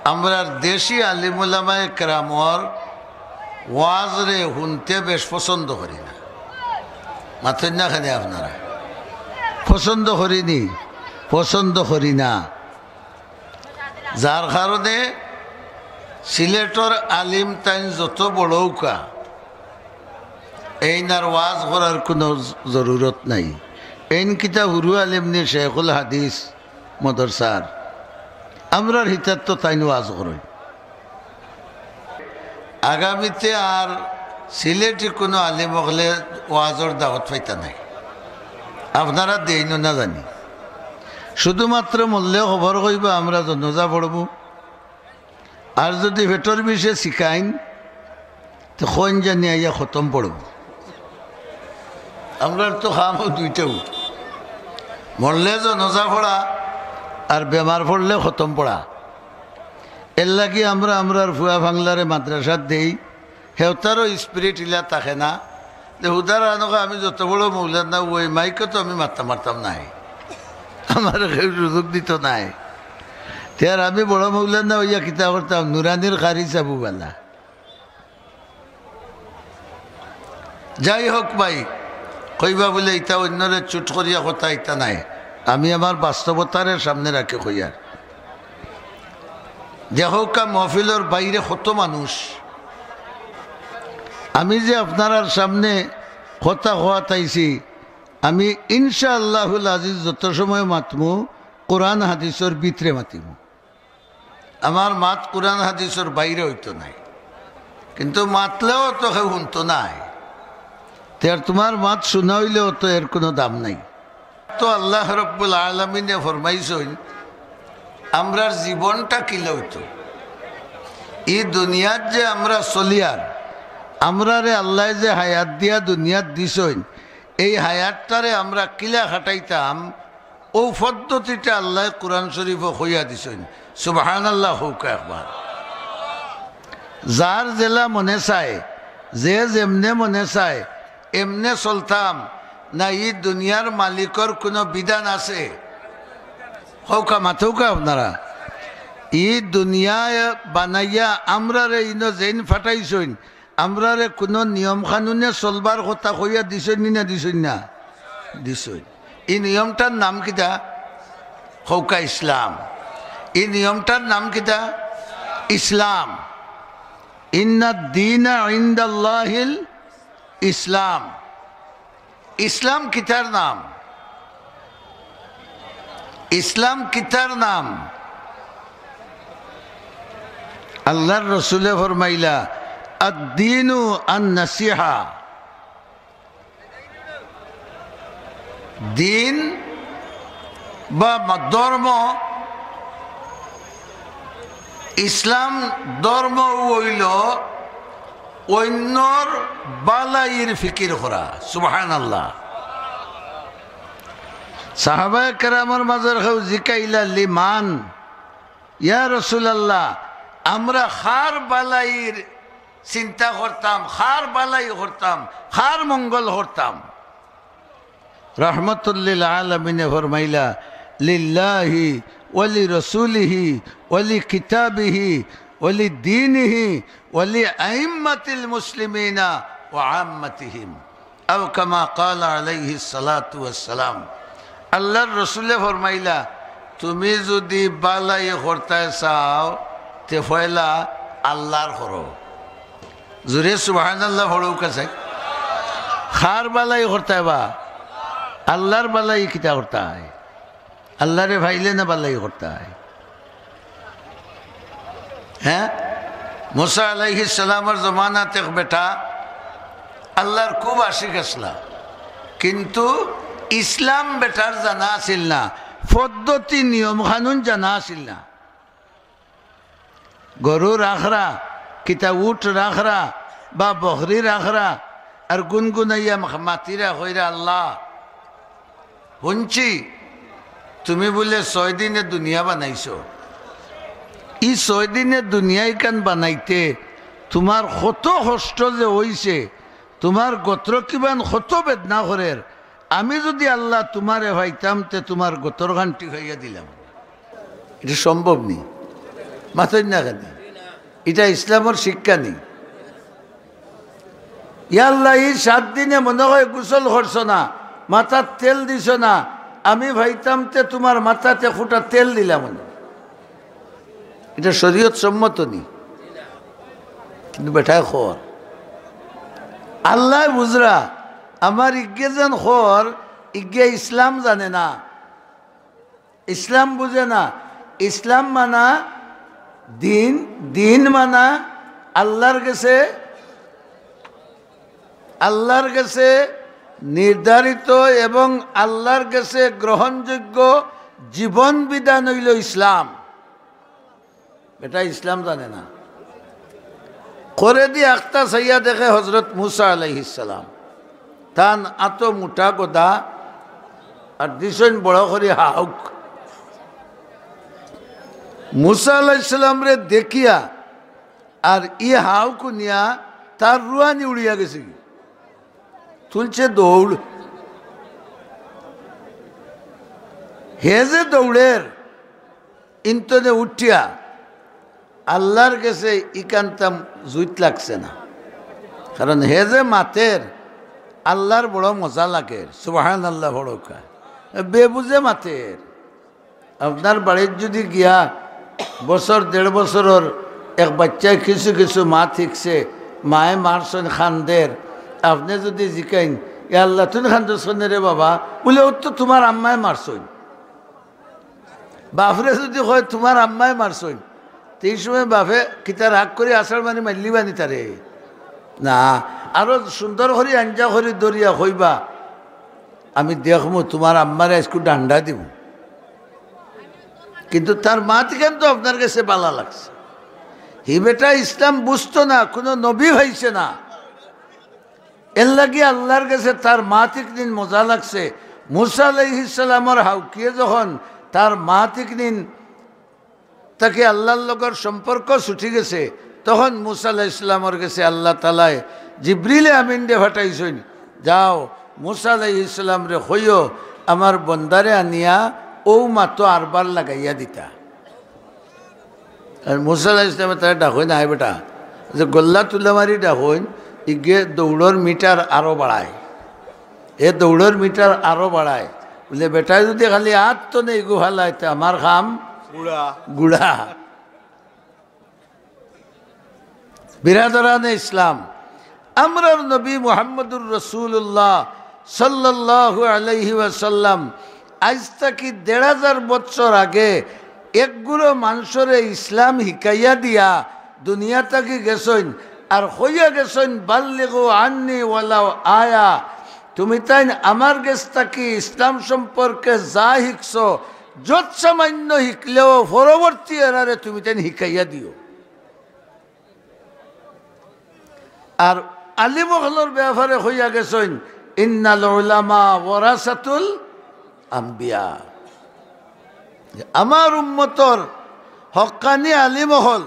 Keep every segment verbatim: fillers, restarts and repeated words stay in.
আমরার দেশি আলিম উলামায়ে কেরামর ওয়াজরে হুনতে বেশ পছন্দ করি না। মাতইন না কেনে আপনারা? পছন্দ করি নি, পছন্দ করি না। যার কারণে সিলেটর আলিম তাইন যত বড় অউকা, এইনার ওয়াজ করার কুনু জরুরত নাই। এইন কিতা হুরু আলিম নি, শেখুল হাদিস মদরসার? আমরার হিতাত তো তাইন ওয়াজ করইন। আগামীতে আর সিলেটি কুনু আলিম অকলে ওয়াজর দাওয়াত পাইতা নায়, আপনারা দেইন না জানি। শুধুমাত্র মরলে খবর কইবা, আমরা জনাজা পড়মু। আর যুদি পেটর বিষে শিকাইন, তে কইন জানি আইয়া খতম পড়মু। আমরার তো কাম অউ দুইটাউ, মরলে জনাজা পড়া আর বেমার পড়লে খতম পড়া। এরলাগি আমরা আমরার ফুয়া ফাংলারে মাদ্রাসাত দেই, হেউতারও spirit ইলা থাকে না। যে হুদার আনকা আমি যত বড় মৌলানা অই, মাইকো তো আমি মাততাম পারতাম নায়, আমারে কেউ সুযোগ দিতো নায়। তে আর আমি বড় মৌলানা অইয়া কিতা করতাম? নুরানির কারি সাবু বালা। যাই হোক ভাই, কইবা বুলে ইতা অইন্যরে চুট করিয়া কথা ইতা নায়, আমি আমার বাস্তবতারে সামনে রাখি কইয়ার। দেখউক্কা মহফিলর বাইরে কত মানুষ। আমি যে আপনারার সামনে কথা কওয়াত আইছি, আমি ইনশাআল্লাহুল আজিজ যত সময় মাতমু, কোরআন হাদিসর ভিতরে মাতিমু। আমার মাত কোরআন হাদিসর বাইরে অইতো নায়, কিন্তু মাতলেও তো কেউ হুনতো নায়। তে আর তুমার মাত শুনা অইলেও তো এর কুনু দাম নাই। তো আল্লাহ রব্বুল আলামিনে ফরমাইছইন, আমরার জীবনটা কিলা অইতো, ই দুনিয়াত যে আমরা চলিয়ার, আমরারে আল্লায় যে হায়াত দিয়া দুনিয়াত দিছইন, এই হায়াতটারে আমরা কিলা কাটাইতাম, অউ পদ্ধতিটা আল্লায় কোরআন শরীফো কইয়া দিছইন। সুবহানাল্লাহ কউক্কা একবার। যার যেলা মনে চায়, যে যেমনে মনে চায়, এমনে চলতাম, না ই দুনিয়ার মালিকর কুনু বিধান আছে? কউক্কা, মাতউক্কা আপনারা। ই দুনিয়া বানাইয়া আমরারে ইনো যেইন ফাটাইছইন, আমরারে কুনু নিয়ম কানুনে চলবার কথা কইয়া দিছইন নি না দিছইন না? দিছইন। ই নিয়মটার নাম কিতা? কউক্কা ইসলাম। ই নিয়মটার নাম কিতা? ইসলাম। ইন্নাদ দীনা ইনদাল্লাহিল ইসলাম। ইসলাম কিতার নাম? ইসলাম কিতার নাম? আল্লার রসুলে ফরমাইলা, "আদ-দীনু আন-নাসিহা।" দীন বা মা-, ধর্ম, ইসলাম ধর্ম অইলো অইন্যর বালাইর ফিকির করা। সুবহানাল্লাহ। সাহাবায়ে কেরামর মাজর কেউ জিকাইলা, "লিমান?" ইয়া রাসূলুল্লাহ, আমরা কার বালাইর চিন্তা করতাম, কার বালাই করতাম, কার মঙ্গল করতাম? রহমতুল্লিল আলামিনে ফরমাইলা, "লিল্লাহি ওয়ালি রাসূলিহি ওয়ালি কিতাবিহি ওয়ালি দীনিহি ওয়ালি আইম্মাতিল মুসলিমিনা ওয়া আম্মাতিহিম।" আও কামা ক্বালা আলাইহিস সালাতু ওয়াস সালাম। আল্লার রসুলে ফরমাইলা, "তুমি যুদি বালাই করতায় চাও, তে পয়লা আল্লার করো।" জুরে সুবহানাল্লাহ পড়উক্কা চাই। কার বালাই করতায় বা? আল্লার বালাই কিতা করতায়? আল্লারে পাইলে না বালাই করতায়? হ্যাঁ, মুসা আলাইহিস সালামর জমানাত এক বেটা আল্লার খুব আশিক আছলা, কিন্তু ইসলাম বেটার জানা আছিল না, পদ্ধতি নিয়ম কানুন জানা আছিল না। গরু রাখরা, কিতা উট রাখরা বা বকরি রাখরা, আর গুনগুনাইয়া মা-, মাতিরা কইরা, "আল্লাহ, হুনছি তুমি বুলে ছয় দিনে দুনিয়া বানাইছো, ই ছয় দিনে দুনিয়া ইখান বানাইতে তুমার কত কষ্ট যে অইছে, তুমার গতর কিবান কত বেদনা করের, আমি যুদি আল্লাহ তুমারে পাইতাম, তে তুমার গতর খান ঠিক করিয়া দিলাম।" ইটা সম্ভব নি? মাতইন না কেনে? ইটা ইসলামর শিক্ষা নি? ইয়া আল্লাহ, ই সাত দিনে মনে অয় গোসল করছো না, মাথাত তেল দিছো না, আমি পাইতাম তে তুমার মাথাত এক ফুটা তেল দিলাম অনে। ইটা শরীয়ত সম্মত নি? কিন্তু বেটায় কর, আল্লায় বুঝরা, আমার ইগে যেন কর, ইগে ইসলাম জানে না, ইসলাম বুঝে না। ইসলাম মানা দিন, দিন মানা আল্লাহর গেছে, আল্লাহর গেছে নির্ধারিত এবং আল্লাহর গেছে গ্রহণযোগ্য জীবন বিধান অইলো ইসলাম। বেটায় ইসলাম জানে না। করেদি আখতা চাইয়া দেখে হজরত মুসা আলাইহিস সালাম, তান আতো মুটা গদা আর দিছইন বড় করি হাউক। মুসা আলাইহিস সালামরে দেখিয়া আর ই হাউক হুনিয়া তার রুহানি উড়িয়া গেছে গি, তুলছে দৌড়। হে যে দৌড়ের, ইন্তনে উঠিয়া আল্লাহর গেছে ইখানতাম জুইত লাগছে না, কারণ হে যে মাতের, আল্লাহর বড় মজা লাগের। সুবহানাল্লাহ পড়উক্কা। বেবুঝে মাতের। আপনার বাড়িত যুদি গিয়া বছর দেড় বছরর এক বাইচ্চায় কিছু কিছু মাত হিকছে, মায়ে মারছইন কান্দের, আপনে যুদি জিকাইন, "এ আল্লাহ, তুইন কান্দছ কেনে রে বাবা?" বুলে, "অউ তো তুমার আম্মায় মারছইন।" বাফরে যুদি কয়, "তুমার আম্মায় মারছইন," তে ই সময় বাফে কিতা রাগ করি আছাড় মারি মারলিবা নি তারে? না, আরো সুন্দর করি আঞ্জা করি ধরিয়া কইবা, "আমি দেখমু তুমার আম্মারে আইজকু ডান্ডা দিমু।" কিন্তু তার মাত ইখান তো আপনার গেছে বালা লাগছে। হি বেটা ইসলাম বুঝতো না, কুনু নবী পাইছে না। এরলাগি আল্লাহর গেছে তার মাত ইকদিন মজা লাগছে। মুসা আলাইহিস সালামর হাউকিয়ে যখন তার মাত ইকদিন থাকি আল্লাহর লগর সম্পর্ক ছুটি গেছে, তখন মুসা আলাইহিস সালামর গেছে আল্লাহ তাআলায় জিবরিলে আমিনরে পাঠাইছইন, "যাও, মুসা আলাইহিস সালামরে কইও, আমার বন্দারে আনিয়া অউ মাতো আরবার লাগাইয়া দিতা।" আর মুসা আলাইহিস সালামে তারে ডাকইন, "আয় বেটা, যে গল্লা তুলা মারি ডাকইন, ইগে দৌড়র মিটার আরো বাড়ায়।" এ দৌড়র মিটার আরো বাড়ায়। বুলে, "বেটায় যুদি খালি আত তো নেই গুফালায়, তে আমার কাম গুড়া।" গুড়া। বিরাদরানে ইসলাম, আমরার নবী মুহাম্মদুর রাসূলুল্লাহ সাল্লাল্লাহু আলাইহি ওয়াসাল্লাম আইজ থাকি দেড় হাজার বছর আগে একগুলো মানষরে ইসলাম হিকাইয়া দিয়া দুনিয়া থাকি গেছইন, আর কইয়া গেছইন, "বাল্লিগু আন্নি ওয়ালাউ আয়া।" তুমি তাইন আমার গেছ থাকি ইসলাম সম্পর্কে যা হিকছো, যত সামান্য হিকলেও পরবর্তী এরারে তুমি তাইন হিকাইয়া দিও। আর আলিম অকলর ব্যাপারে কইয়া গেছইন, "ইন্নাল উলামা ওয়ারাসাতুল আম্বিয়া।" আমার উম্মতর হক্কানি আলিম অকল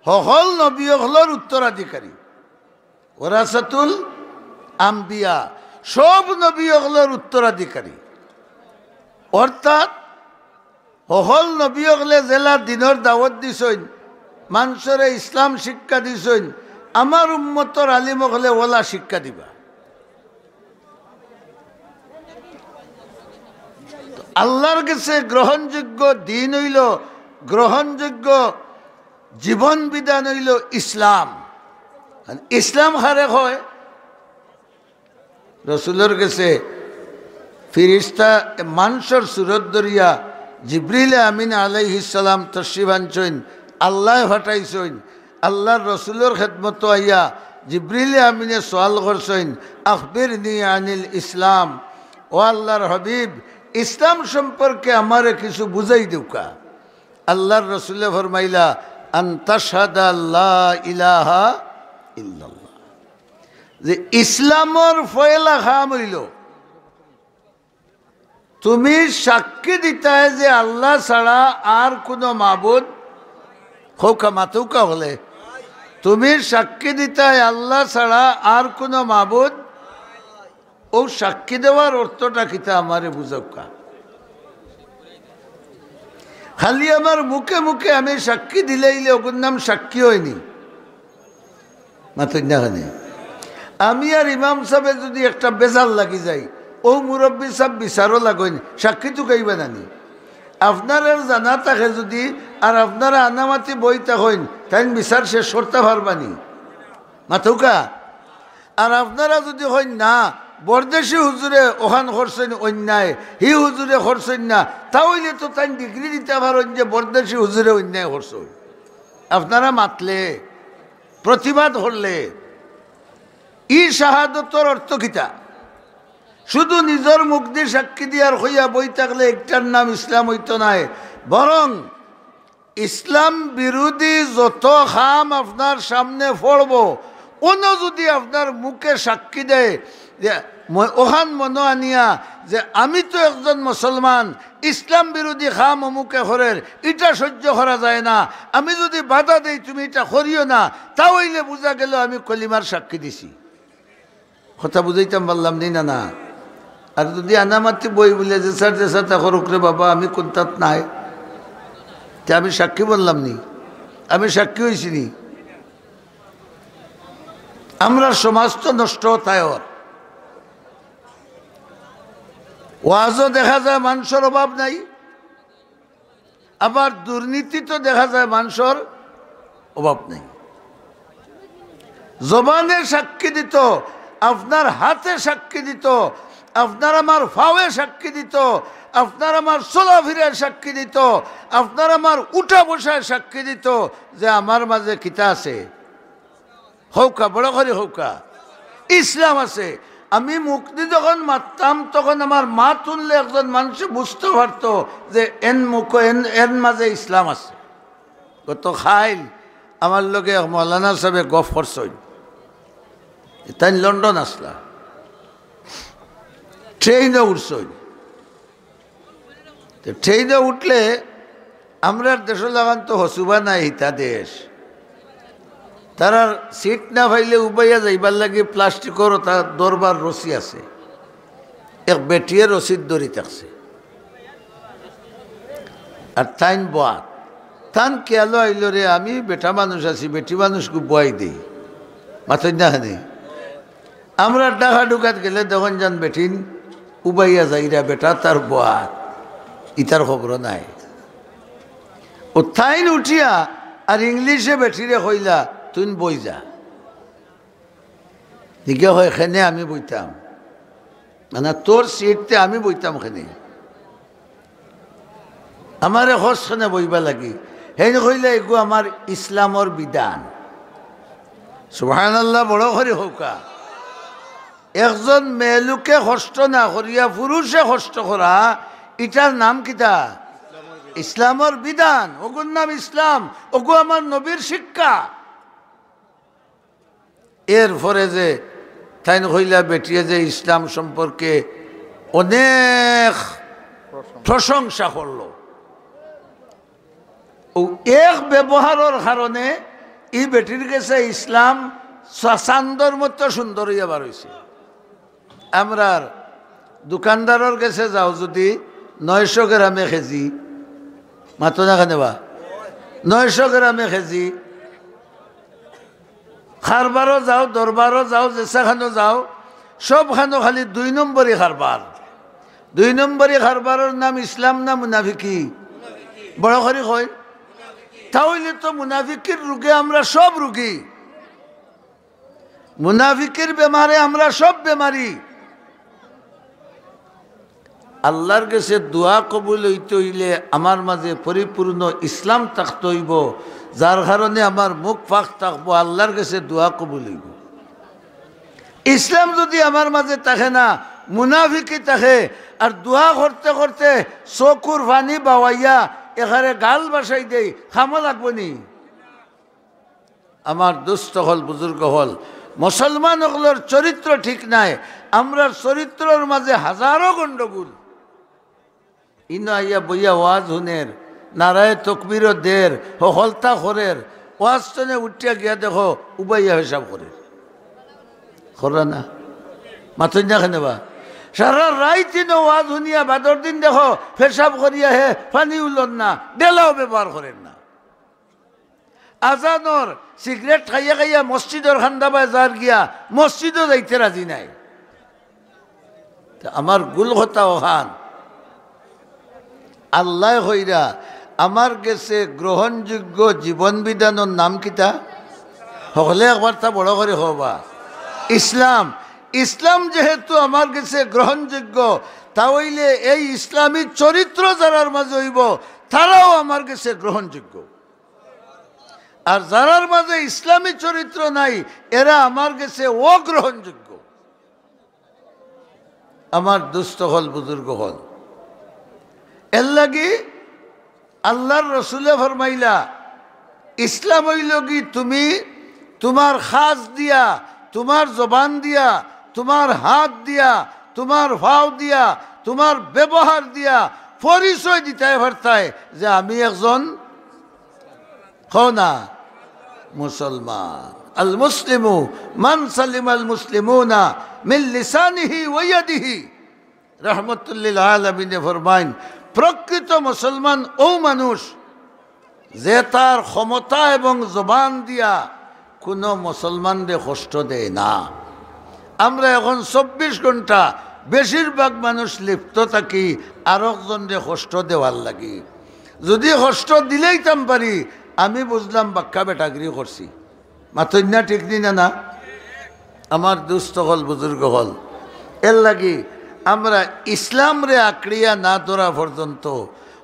হকল নবী অকলর উত্তরাধিকারী। ওয়ারাসাতুল আম্বিয়া, সব নবী অকলর উত্তরাধিকারী। অর্থাৎ হকল নবী অকলে যেলা দিনর দাওয়াত দিছইন, মানষরে ইসলাম শিক্ষা দিছইন, আমার উম্মতর আলিম অকলে ওলা শিক্ষা দিবা। তো আল্লাহর গেছে গ্রহণযোগ্য দিন অইলো, গ্রহণযোগ্য জীবন বিধান অইলো ইসলাম। আর ইসলাম কারে কয়? রসুলর গেছে ফিরিস্তা মানষর সুরত ধরিয়া জিবরিল আমিন আলাইহিস সালাম তশরিফ আনছইন, আল্লায় পাঠাইছইন। আল্লাহর রসুলর খেদমতো আইয়া জিবরিল আমিনে সওয়াল করছইন, "আখবিরনি আনিল ইসলাম।" ও আল্লাহর হাবিব, ইসলাম সম্পর্কে আমারে কিছু বুঝাই দেউক্কা। আল্লাহর রসুলে ফরমাইলা, "আন তাশহাদা আল্লা ইলাহা ইল্লাল্লাহ।" যে ইসলামর পয়লা কাম অইলো, তুমি সাক্ষী দিতায় যে আল্লাহ ছাড়া আর কুনু মাবুদ, কউক্কা মাতউক্কা অকলে, তুমি সাক্ষী দিতায় আল্লাহ ছাড়া আর কুনু মাবুদ। অউ সাক্ষী দেওয়ার অর্থটা কিতা আমারে বুঝাউক্কা। খালি আমার মুখে মুখে আমি সাক্ষী দিলাইলে ওগুর নাম সাক্ষী অয়নি? মাতইন না কেনে? আমি আর ইমাম সাবে যুদি একটা বেজাল লাগি যাই, অউ মুরব্বি সাব বিচারো লাগইন, সাক্ষী তুকাইবা না নি? আপনারার জানা থাকে যুদি, আর আপনারা আনামাতি বই থাকইন, তাইন বিচার শেষ করতা পারবা নি? মাতউক্কা। আর আপনারা যুদি কইন না, বরদেশি হুজুরে অখান করছইন অন্যায়, হি হুজুরে করছইন না, তা অইলে তো তাইন ডিগ্রি দিতা পারইন যে বরদেশি হুজুরে অন্যায় করছইন। আপনারা মাতলে, প্রতিবাদ করলে, ই শাহাদতর অর্থ কিতা? শুধু নিজর মুখদি সাক্ষী দিয়ার কইয়া বই থাকলে ইটার নাম ইসলাম অইতো নায়, বরং ইসলাম বিরোধী যত কাম আপনার সামনে পড়বো, অনো যুদি আপনার মুখে সাক্ষী দেয় যে ম-, অখান মনো আনিয়া যে আমি তো একজন মুসলমান, ইসলাম বিরোধী কাম অমুকে করের, ইটা সহ্য করা যায় না, আমি যুদি বাধা দেই তুমি ইটা করিও না, তা অইলে বুঝা গেল আমি কলিমার সাক্ষী দিছি। কথা বুঝাইতাম পারলাম নি না? না। আর যুদি আনামাতি বই বুলে যে স্যার, যে স্যার, তা করুক রে বাবা, আমি কুন্তাত নাই, তে আমি সাক্ষী বনলাম নি? আমি সাক্ষী অইছি নি? আমরার সমাজ তো নষ্ট অতায় অর। ওয়াজো দেখা যায় মানষর অভাব নাই, আবার দুর্নীতি তো দেখা যায় মানষর অভাব নাই। জবানে সাক্ষী দিত, আপনার হাতে সাক্ষী দিত, আপনার আমার ফাওয়ে সাক্ষী দিত, আপনার আমার চলাফিরায় সাক্ষী দিত, আপনার আমার উঠা বসায় সাক্ষী দিত যে আমার মাঝে কিতা আছে। কউক্কা, বড় করি কউক্কা, ইসলাম আছে। আমি মুখদি যখন মাততাম, তখন আমার মাত হুনলে একজন মানষে বুঝতো পারতো যে এন মুখ, এন, এন মাঝে ইসলাম আছে। গত কাইল আমার লগে এক মৌলানা সাবে গফ করছইন, তাইন লন্ডন আছলা, ট্রেইনো উঠছইন। তে ট্রেইনো উঠলে আমরার দেশর লাখান তো হসুবা নাই, হিতা দেশ। তারার সিট না পাইলে উবাইয়া যাইবার লাগি প্লাস্টিকর অতা দরবার রশি আছে, এক বেটিয়ে রশিত ধরি থাকছে। আর তাইন বওয়াত, তান খেয়ালো আইলো রে, আমি বেটা মানুষ আছি, বেটি মানুষগু বওয়াই দেই, মাতইন না কেনে? আমরা ঢাকা ঢুকাত গেলে দেখইন যান বেটিন উবাইয়া যাইরা, বেটা তার বওয়াত, ইতার খবরও নাই। অউ তাইন উঠিয়া আর ইংলিশে বেটিরে কইলা, "তুইন বই যা।" ইগে কয়, "কেনে আমি বইতাম? মানে তোর সিটতে আমি বইতাম কেনে?" আমারে কস কেনে বইবার লাগি? হেইন কইলা, "এগু আমার ইসলামর বিধান।" সুবহানাল্লাহ, বড় করি কউক্কা। একজন মেয়েলোকে কষ্ট না করিয়া পুরুষে কষ্ট করা, ইটার নাম কিতা? ইসলামর বিধান। অগুর নাম ইসলাম, অগু আমার নবীর শিক্ষা। এরপরে যে তাইন কইলা বেটিয়ে যে ইসলাম সম্পর্কে অনেক প্রশংসা করলো, অউ এক ব্যবহারর কারণে ই বেটির গেছে ইসলাম চা-, চান্দর মতো সুন্দর অইয়া বার অইছে। আমরার দোকানদারর গেছে যাও যুদি নয়শো গ্রামে কেজি, মাতো না কেনে বা, নয়শো গ্রামে কেজি, কারবারও যাও, দরবারও যাও, যেসাখানো যাও, সবখানো খালি দুই নম্বরি কারবার। দুই নম্বরি কারবারর নাম ইসলাম না মুনাফিকি? বড় করি কইন। তা অইলে তো মুনাফিকির রোগে আমরা সব রোগী, মুনাফিকির বেমারে আমরা সব বেমারি। আল্লার গেছে দোয়া কবুল অইতে অইলে আমার মাঝে পরিপূর্ণ ইসলাম থাকতে অইবো, যার কারণে আমার মুখ পাক থাকবো, আল্লার গেছে দোয়া কবুল অইবো। ইসলাম যুদি আমার মাঝে থাকে না, মুনাফিকি থাকে, আর দোয়া করতে করতে চকুর পানি বাওয়াইয়া এখানে গাল ভাসাই দেই, কামো লাগবো নি? আমার দোস্ত অকল, বুজুর্গ অকল, মুসলমান অকলর চরিত্র ঠিক নাই। আমরার চরিত্রর মাঝে হাজারো গণ্ডগোল। ইনো আইয়া বইয়া ওয়াজ হুনের, নারায়ে তকবিরও দের, হকলতা করের, ওয়াজ তনে উঠিয়া গিয়া দেখো, উবাইয়া হিসাব করের। কররা না? মাতইন না কেনে বা? সারা রাইত ইনো ওয়াজ হুনিয়া বাদর দিন দেখো, পেশাব করিয়া হে পানি উলর না, ডেলাও ব্যবহার করের না। আজানর সিগারেট খাইয়া খাইয়া মসজিদর কান্দাবায় যার গিয়া, মসজিদও যাইতে রাজি নায়। তে আমার গুল কথা অখান। আল্লায় কইরা, আমার গেছে গ্রহণযোগ্য জীবন বিধানর নাম কিতা? হকলে একবার তা বড় করি কওবা। ইসলাম। ইসলাম যেহেতু আমার গেছে গ্রহণযোগ্য, তা অইলে এই ইসলামী চরিত্র যারার মাঝে অইবো, তারাও আমার গেছে গ্রহণযোগ্য। আর যারার মাঝে ইসলামী চরিত্র নাই, এরা আমার গেছে অগ্রহণযোগ্য। আমার দুস্ত অকল, বুজুর্গ অকল, এরলাগি আল্লার রসুলে ফরমাইলা, ইসলাম অইলোগি তুমি তুমার কাজ দিয়া, তুমার জবান দিয়া, তুমার আত দিয়া, তুমার পাও দিয়া, তুমার ব্যবহার দিয়া পরিচয় দিতায় পারতায় যে আমি একজন, কও না, মুসলমান। আল মুসলিমু মান সালিমাল মুসলিমুনা মিন লিসানিহি ওয়া ইয়াদিহি। রহমতুল্লিল আলামিনে ফরমাইন, প্রকৃত মুসলমান অউ মানুষ যে তার ক্ষমতা এবং জবান দিয়া কুনু মুসলমানরে কষ্ট দেয় না। আমরা এখন চব্বিশ ঘন্টা বেশিরভাগ মানুষ লিপ্ত থাকি আরক জনরে কষ্ট দেওয়ার লাগি। যুদি কষ্ট দিলাইতাম পারি, আমি বুঝলাম বাক্কা বেটাগিরি করছি। মাতইন না, ঠিক নি না? না, আমার দুস্ত অকল, বুজুর্গ অকল, এরলাগি আমরা ইসলামরে আঁকড়িয়া না ধরা পর্যন্ত,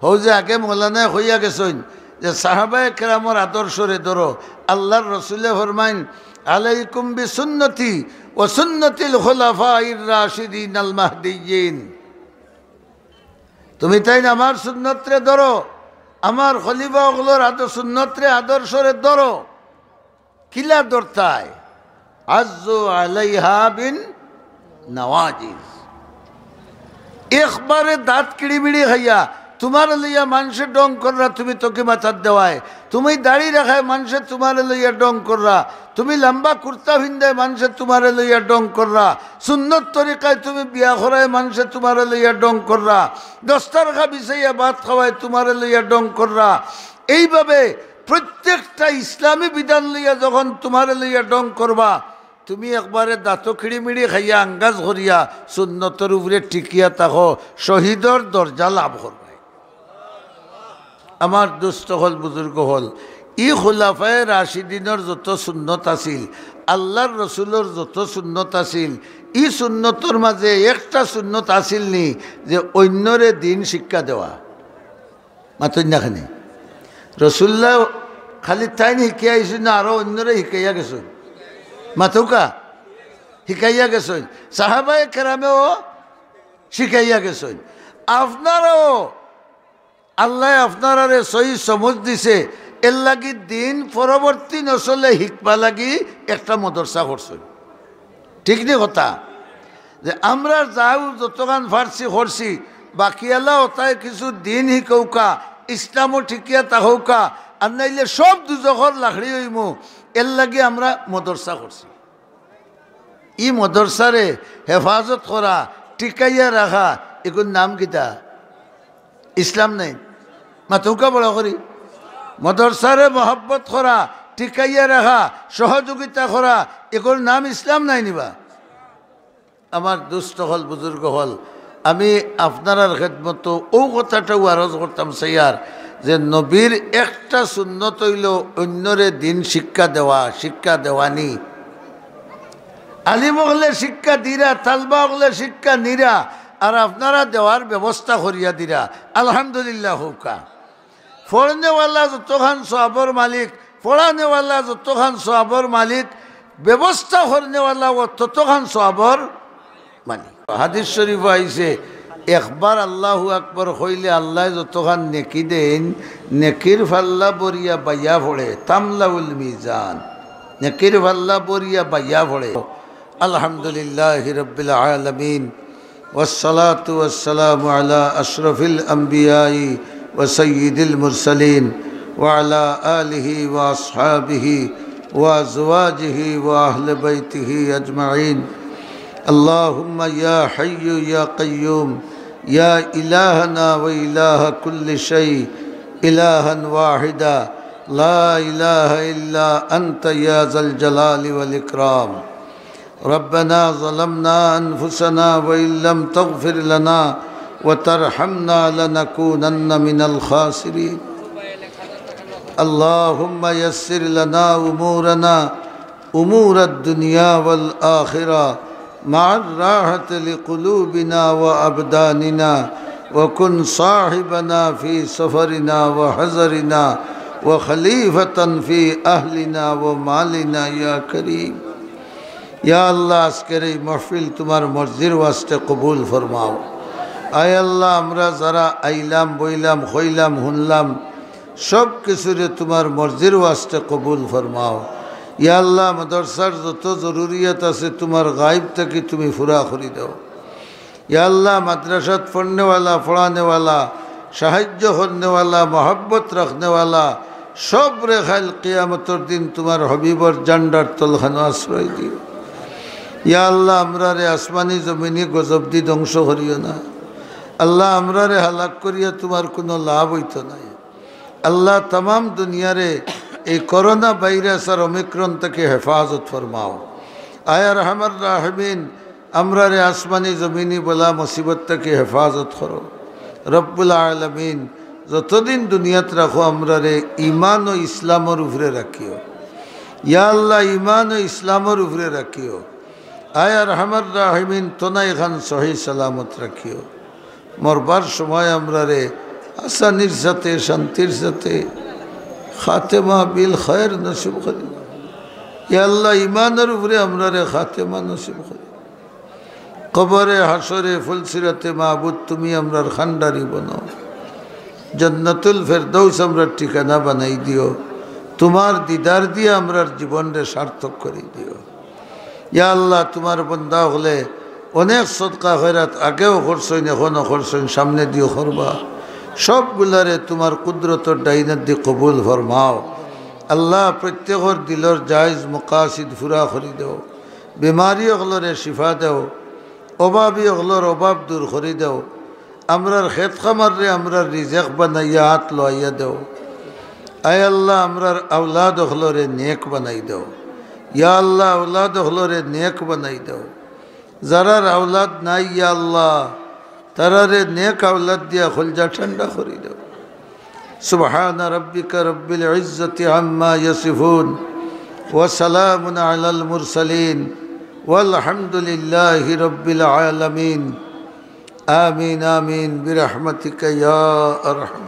হউ যে আগে মৌলানায় কইয়া গেছইন যে সাহাবায়ে কেরামর আদর্শরে ধরো, আল্লার রসুলে ফরমাইন, আলাইকুম বিসুন্নতি ওয়া সুন্নতিল খুলাফাইর রাশিদিনাল মাহদিয়্যিন। তুমি তাইন আমার সুন্নতরে ধরো, আমার খলিফা অকলর আদ-, সুন্নতরে, আদর্শরে ধরো। কিলা ধরতায়? আজ্জু আলাইহা বিন নাওয়াজিজ। একবারে দাঁত কিড়িমিড়ি খাইয়া তুমারে লইয়া মানষে ঢং কররা, তুমি তকি মাথাত দেওয়ায়, তুমি দাড়ি রাখায় মানষে তুমারে লইয়া ঢং কররা, তুমি লাম্বা কুর্তা ফিন্দায় মানষে তুমারে লইয়া ঢং কররা, সুন্নত তরিকায় তুমি বিয়া করায় মানষে তুমারে লইয়া ঢং কররা, দস্তারখা বিছাইয়া ভাত খাওয়ায় তুমারে লইয়া ঢং কররা। এইভাবে প্রত্যেকটা ইসলামী বিধান লইয়া যখন তুমারে লইয়া ঢং করবা, তুমি একবারে দাঁতো কিড়িমিড়ি খাইয়া আঙ্গাজ করিয়া সুন্নতর উপরে টিকিয়া থাকো, শহীদর দরজা লাভ করবায়। আমার দুস্ত অকল, বুজুর্গ অকল, ই খুলাফায়ে রাশিদিনর যত সুন্নত আছিল, আল্লার রসুলর যত সুন্নত আছিল, ই সুন্নতর মাঝে একটা সুন্নত আছিল নি যে অইন্যরে দিন শিক্ষা দেওয়া? মাতইন না কেনে? রসুল্লায় খালি তাইন হিকিয়া আইছইন না, আরো অইন্যরে হিকাইয়া গেছইন। মাতউক্কা, হিকাইয়া গেছইন। সাহাবায়ে কেরামেও শিখাইয়া গেছইন। আপনারাও, আল্লায় আপনারারে সহি সমঝ দিছে, এরলাগি দিন পরবর্তী নসলে হিকবার লাগি একটা মদরসা করছইন। ঠিক নি কথা? যে আমরা যাউ যতখান পারছি করছি, বাকিআলা অতায় কিছু দিন হিকউক্কা, ইসলামও টিকিয়া থাকউক্কা, আর নাইলে সব দুজখর লাকড়ি অইমু, এরলাগি আমরা মদরসা করছি। ই মদরসারে হেফাজত করা, টিকাইয়া রাখা, ইগুর নাম কিতা? ইসলাম নায়নি? মাতউক্কা বড় করি। মদরসারে মহব্বত করা, টিকাইয়া রাখা, সহযোগিতা করা, ইগুর নাম ইসলাম নায়নি বা? আমার দুস্ত অকল, বুজুর্গ অকল, আমি আপনারার খেদমতো অউ কথাটাউ আরজ করতাম চাইয়ার যে নবীর একটা সুন্নত অইলো অইন্যরে দিন শিক্ষা দেওয়া, শিক্ষা দেওয়ানি। আলিম অকলে শিক্ষা দিরা, তালবা অকলে শিক্ষা নিরা, আর আপনারা দেওয়ার ব্যবস্থা করিয়া দিরা। আলহামদুলিল্লাহ কউক্কা। পড়নেওয়ালা যতখান সওয়াবর মালিক, পড়ানেওয়ালা যতখান সওয়াবর মালিক, ব্যবস্থা করনেওয়ালাও ততখান সওয়াবর মালিক। হাদিস শরিফো আইছে, একবার আল্লাহু আকবার কইলে আল্লায় যতখান নেকি দেইন, নেকির পাল্লা ভরিয়া বাইয়া পড়ে, তামলাউল মিজান, নেকির পাল্লা ভরিয়া বাইয়া পড়ে। الحمد لله رب العالمين، والصلاة والسلام على أشرف الأنبياء وسيد المرسلين، وعلى آله وأصحابه وأزواجه وأهل بيته أجمعين. اللهم يا حي يا قيوم، يا إلهنا وإله كل شيء، إلها واحدا، لا إله إلا أنت، يا ذا الجلال والإكرام. ربنا ظلمنا أنفسنا وإن لم تغفر لنا وترحمنا لنكونن من الخاسرين. اللهم يسر لنا أمورنا، أمور الدنيا والآخرة، مع الراحة لقلوبنا وأبداننا، وكن صاحبنا في سفرنا وحضرنا، وخليفة في أهلنا ومالنا يا كريم. ইয়া আল্লাহ, আজকের এই মাহফিল তুমার মর্জির ওয়াস্তে কবুল ফরমাও। আয় আল্লাহ, আমরা যারা আইলাম, বইলাম, কইলাম, হুনলাম, সব কিছুরে তুমার মর্জির ওয়াস্তে কবুল ফরমাও। ইয়া আল্লাহ, মাদ্রাসার যত জরুরিয়াত আছে তুমার গাইব থাকি তুমি পুরা করি দেও। ইয়া আল্লাহ, মাদ্রাসাত পড়নেওয়ালা, পড়ানেওয়ালা, সাহায্য করনেওয়ালা, মহব্বত রাখনেওয়ালা, সবরে কাইল কিয়ামতর দিন তুমার হাবিবর জান্ডার তলখানো আশ্রয় দিও। ইয়া আল্লাহ, আমরারে আসমানি জমিনি গজব দি ধ্বংস করিও না। আল্লাহ, আমরারে হালাক করিয়া তুমার কুনু লাভ অইতো নায়। আল্লাহ, তামাম দুনিয়ারে এই করোনা ভাইরাস আর ওমিক্রন থাকি হেফাজত ফরমাও। আয় আরহামার রাহিমিন, আমরারে আসমানি জমিনি বালা মুসিবত থাকি হেফাজত করো। রব্বুল আলামিন, যতদিন দুনিয়াত রাখো, আমরারে ইমান ও ইসলামর উপরে রাখিও। ইয়া আল্লাহ, ইমান ও ইসলামর উপরে রাখিও। আয় আরহামার রাহিমিন, তনাই খান সহি সালামত রাখিও। মরবার সময় আমরারে আসানির সাথে, শান্তির সাথে খাতেমা বিল খায়ের নসিব করি। ইয়া আল্লাহ, ইমানর উপরে আমরারে খাতেমা নসিব করি। কবরে, হাশরে, ফুলসিরাতে মাবুদ তুমি আমরার খান্ডারি বনাও। জান্নাতুল ফেরদৌস আমরার ঠিকানা বানাই দিও। তুমার দিদার দিয়া আমরার জীবনরে সার্থক করি দিও। ইয়া আল্লাহ, তুমার বন্দা অকলে অনেক সদকা খয়রাত আগেও করছইন, এখনো করছইন, সামনে দিও করবা। সবগুলারে তুমার কুদরতর ডাইনাত দি কবুল ফরমাও। আল্লাহ, প্রত্যেকর দিলর জায়েজ মকাসিদ পুরা করি দেও। বেমারি অকলরে শিফা দেও, অভাবী অকলর অভাব দূর করি দেও। আমরার খেত খামাররে আমরার রিজেক বানাইয়া আত লওয়াইয়া দেও। আয় আল্লাহ, আমরার আওলাদ অকলরে নেক বানাই দেও। ইয়া আল্লাহ, আওলাদ অকলরে নেক বানাই দেও। যারার আওলাদ নাই, ইয়া আল্লাহ, তারারে নেক আওলাদ দিয়া কলজা ঠান্ডা করি দেও। سبحان ربك رب العزة عما يصفون، وسلام على المرسلين، والحمد لله رب العالمين. آمين، آمين، برحمتك يا أرحم